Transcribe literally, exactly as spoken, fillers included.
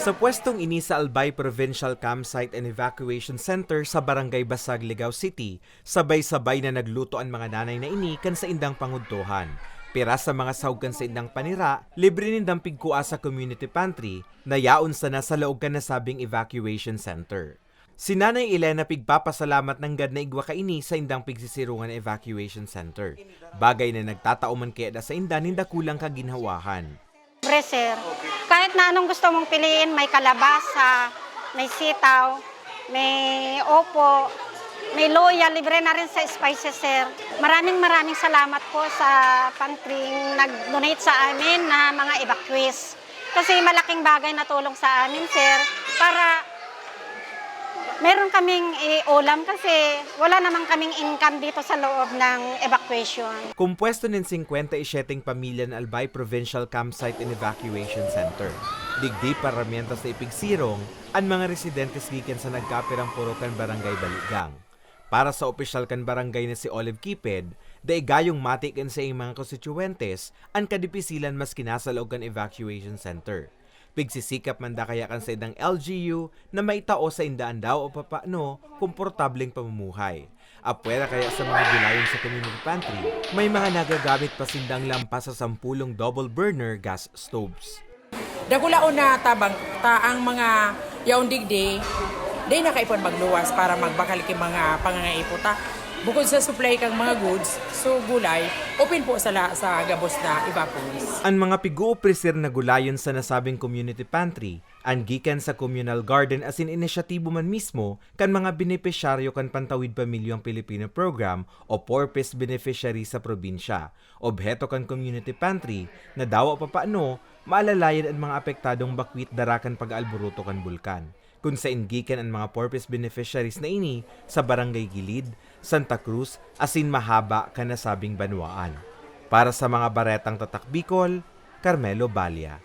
Sa pwestong ini sa Albay Provincial Campsite and Evacuation Center sa Barangay Basag, Ligao City, sabay-sabay na nagluto an mga nanay na ini kan saindang pangudtohan. Pira sa mga sahog kan saindang panira, libre nindang pigkua sa community pantry na yaon sana sa laog kan nasabing evacuation center. Si Nanay Elena pigpapasalamat nanggad na igwa kaini sa indang pigsisirongan na evacuation center, bagay na nagtatao man kaya da sainda nin dakulang kaginhawahan. Libre, sir. Kahit na anong gusto mong piliin, may kalabasa, may sitaw, may opo, may luya, libre na rin sa spices, sir. Maraming maraming salamat po sa pantry nag-donate sa amin na mga evacuees. Kasi malaking bagay na tulong sa amin, sir, para meron kaming iulam kasi wala naman kaming income dito sa loob ng evacuation. Kumpwesto nin singkwenta y siyete pamilya an Albay Provincial Campsite and Evacuation Center. Digdi paramyenta sa ipigsirong an mga residentes gikan sa nagkapirang purok kan Barangay Baligang. Para sa opisyal kan barangay na si Olive Kiped, dai gayong mati kan saiyang mga konstituyentes an kadipisilan maski nasa laog kan evacuation center. Pigsisikap man da kaya kan saindang L G U na maitao sainda an dawa o papano komportableng pamumuhay. Apwera kaya sa mga gulayon sa community pantry, may mga nagagamit pa sindang lampas sa sampulong double burner gas stoves. Dakulaon na tabang ta ang mga yaon digdi, dai na kaipuhan magluwas para magbakal ki mga pangangaipo ta. Bukod sa supply kang mga goods, so gulay, open po sala sa gabos na evacuees. An mga pig-oofreser na gulayon sa nasabing community pantry, an gikan sa communal garden asin inisyatibo man mismo kan mga benepisyaryo kan Pantawid Pamilyang Pilipino Program o PORPIS beneficiary sa probinsya. Obheto kan community pantry na dawa papano maalalayan an mga apektadong bakwit dara kan pag-aalburuto kan bulkan, kun saen gikan an mga PORPIS beneficiaries na ini sa Barangay Gilid, Santa Cruz, asin Mahaba kan nasabing banwaan. Para sa mga Baretang Tatak Bicol, Carmelo Balia.